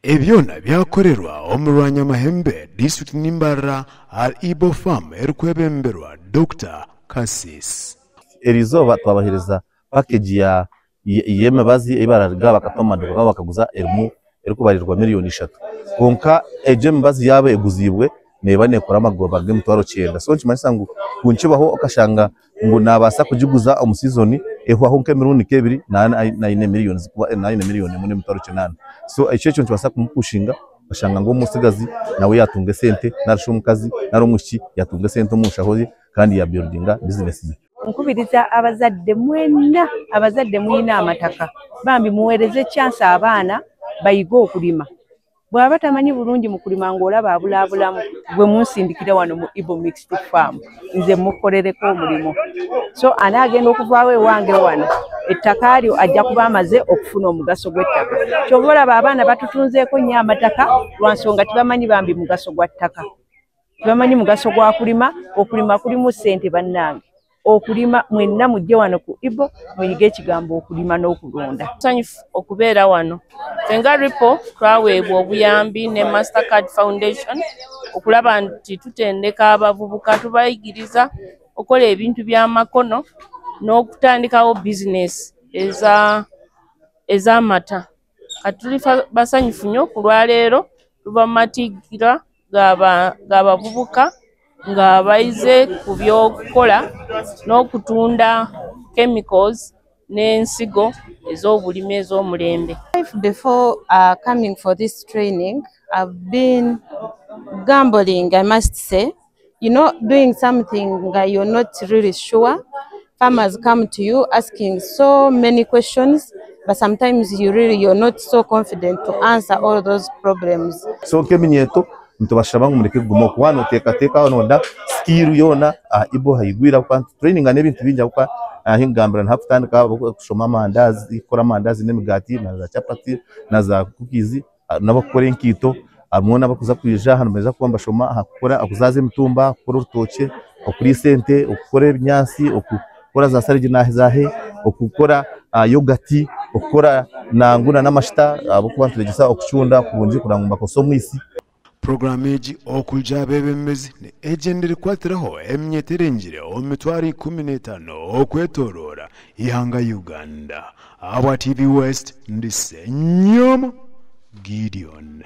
Ebyona byakorerwa omu Rwanyamahembe, disiturikiti ni Mbarara ahari Ibo Farm erikwebemberwa Dokita Kassis. Eriizooba twabaheereza package ya y'emibazi ei bararuga bakata omu maduuka gaabo bakaguza erimu erikubarirwa miriyoni ishatu. Kwonka egyo emibazi yaaba eguziibwe neeba neekora amagoba g'emitwaro kyenda. So nikimanyisa ngu ku nikibaho okashanga ngu naabaasa kugiguza omu sizoni ehwaho nk'emirundi nk'ebiri naaba aine miriyoni naaba aine miriyoni emwe n'emitwaro kinaana. So ekyo ekyo nikibaasa kumupushinga okashanga ngu omutsigazi nawe yaatunga esente nari shi omukazi nari omwishiki yaatunga esente omu nshaho ye kandi yaabiridinga bizinesi ye. Nkubiriza abazadde mwenna, abazadde mwine amataka bambi muweereze chance abaana bayige okulima. Bw'aba tamanyi bulungi mu kulima ng'olaba abulaabulamu, gwe munsindikire wano mu Ibo Mixed Farm nze mmukolereko omulimu. So anaagenda okuvaawo ewange wano ettaka lyo ajja kuba amaze okufuna omugaso gw'ettaka. Ky'ova olaba abaana batutunzeeko nnyo amataka lwa nsonga tebamanyi bambi mugaso gwa ttaka. Tebamanyi mugaso gwa kulima, okulima kulimu ssente bannange. Okulima mwenna mujje wano ku Ibo muyige ekigambo okulima n'okulunda. Tusanyufu okubeera wano. Ffe nga Ripple twaweebwa obuyambi ne Mastercard Foundation okulaba nti tutendeka abavubuka, tubayigiriza okukola ebintu by'amakono n'okutandikawo bizinesi ez'amata. Kati tuli basanyufu nnyo ku lwaleero tuva mu matikkira g'abavubuka nga bayize ku by'okukola n'okutunda chemicals n'ensigo ez'obulimi ez'omulembe. Before coming for this training, I've been gambling, I must say. Doing something that you're not really sure. Farmers come to you asking so many questions, but sometimes you're not so confident to answer all those problems. So nk'eminyeeto nitubashaba ngu mureke kuguma okwo waaba nooteekateeka waaba skill yoona aha Ibo hayigwire ahabw'okuba nitutureyininga n'ebintu bingi ahabw'okuba ahu nkugambira niho hakutandika kushoma amandazi, kukora amandazi n'emigaati na za chapati na za cookies n'abakukora enkaito harimu n'abakuza kwija hanu nibaija kuba nibashoma aha kukora okuzaaza emitumba, okukora orutookye, okuriisa ente, okukora ebinyaatsi, okukora za saregi zaahe, okukora yogati, okukora nangwa n'amashita ahabw'okuba nitwegyesa okucunda kurungi kugira ngu nibakozesa omwisi. Puroguraamu egi okwija abeebembezi egyenda erikukwatiraho eminyeeto erengire omu mitwaro 15 okwetoroora eihanga Uganda. Ahabwa TV West, ndi Ssenyomo Gideon.